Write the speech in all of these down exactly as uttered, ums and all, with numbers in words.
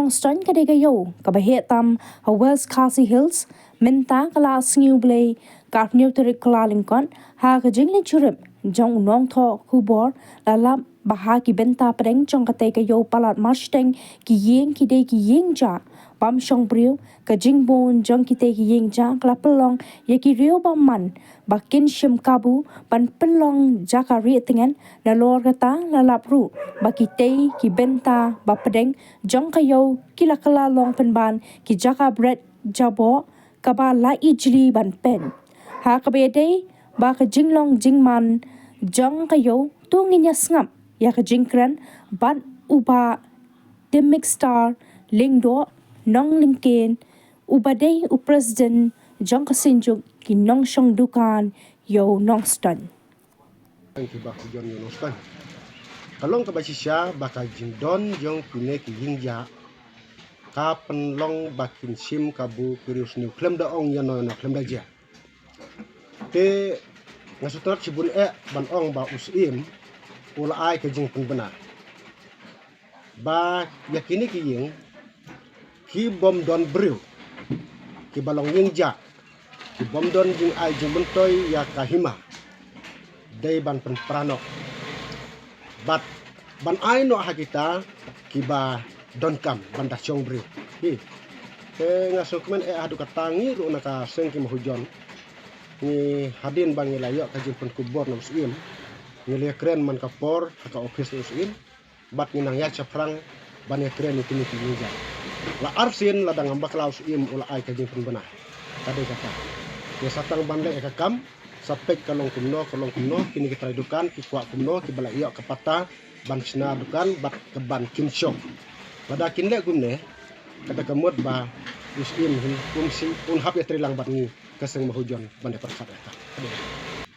Nongstoiñ ka dei ka ïew kaba heh tam ha West Khasi Hills. Mynta ka la sngi U Blei ka arphew tarik Kyllalyngkot, ha ka jingleit jurip jong u nongthoh khubor, la lap ba ha ki bynta pdeng jong katei ka ïew palat Marshiteng, ki ïing ki dei ki ïing jah bym shong briew. Ka jingbun jong kitei ki ïing jah ka la pynlong ïa ki riew bymman ba kin shim kabu ban pynlong jaka rieh tngen. Nalor kata, la lap ruh ba kitei ki bynta ba pdeng jong ka ïew ki la kylla long pynban ki jaka bret jaboh kaba la ijli ban peit. Ha kaba ïadei bad ka jinglong jingman jong ka ïew, to ngin ïa sngap ïa ka jingkren bad u Bah Tymmikstar Lyngdoh Nonglyngkien, uba dei u president jong ka Synjuk ki Nongshong Dukan ïew Nongstoiñ. Tang ki ba ki jon ïew Nongstoiñ. Ka long kaba shisha ba ka jingdon jong kine ki ïing jah ka pynlong ba kin shim kabu ki riewsniew khlem da ong ïano ïano, khlem da jia. Te nga sngewtynnat shibun eh ban ong ba u Syiem u la ai ka jingpynbna ba ïa kine ki ïing ki bym don briew, kiba long ïing jah, ki bym don jingai jingmyntoi ïa ka hima, dei ban pynpra noh bad ban ai noh ha kita kiba donkam ban da shong briew. Hi. Te nga sngewkmen eh haduh katta, ngi ruh na ka seng ki mahujon, ngi, hadien ba ngi la ïoh ka jingpynkhubor na u Syiem, ngi la ïakren man ka por ha ka ophis na u Syiem, bad ngi nang ïaid shaphrang ban ïakren ïa kine ki ïing jah. La arsien lada ngam bakla, u Syiem u la ai ka jingpynbna. Ka dei kata. Ïa sa tang ban leh ïa ka kam, sa peit ka long kumno, ka long kumno, kine ki trai dukan ki kwah kumno, kiba la ïoh ka patta ban shna dukan bad ka ban kin shong. Lada kin leh kumne, kata ka mut ba u Syiem un, un si, un hap ïatrei lang bad ngi ka seng mahujon ban ïa pyrkhat ïa ka.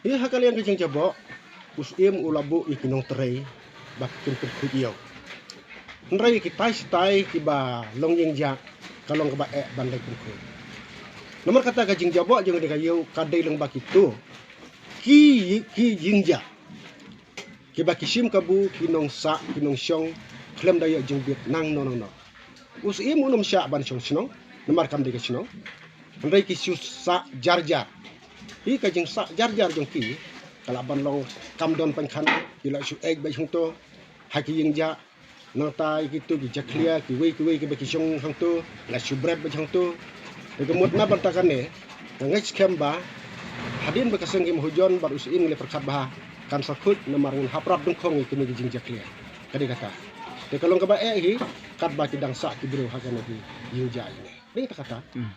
Hi, ha ka liang ka jingjaboh, u Syiem u la buh ïa ki nongtrei ba kin pynkhuid ïew. Hynrei ki tai shi tai kiba long ïing jah ka long kaba eh ban leit pynkhuid. Namar kata ka jingjaboh jong kane ka ïew ka dei lang ba kito ki, ki ïing jah kiba ki shim kabu ki nongsah, ki nongshong khlem da ïoh jingbit nangno nangno. U Syiem un ym shah ban shong shnong namar kam dei ka shnong. Hynrei ki shu sah jar jar. Hi, ka jingsah jar jar jong ki ka lah ban long kam don pynkhana, ki lah shu ïeit beit hangto ha ki ïing jah. Nangta ïa kito ki jakhlia kiwei kiwei kiba ki shong hangto la shu bret beit hangto. Te ka mut na bynta kane, nga ngeit skhem ba hadien ba ka seng ki mahujon bad u Syiem ngi la pyrkhat bha, kan sa khuid namar ngin hap rat dyngkhong ïa kine ki jingjakhlia. Ka dei kata. Te ka long kaba eh hi katba ki dang sah ki briew ha kane ki ïing jah ine. Dei kata kata. Hmm.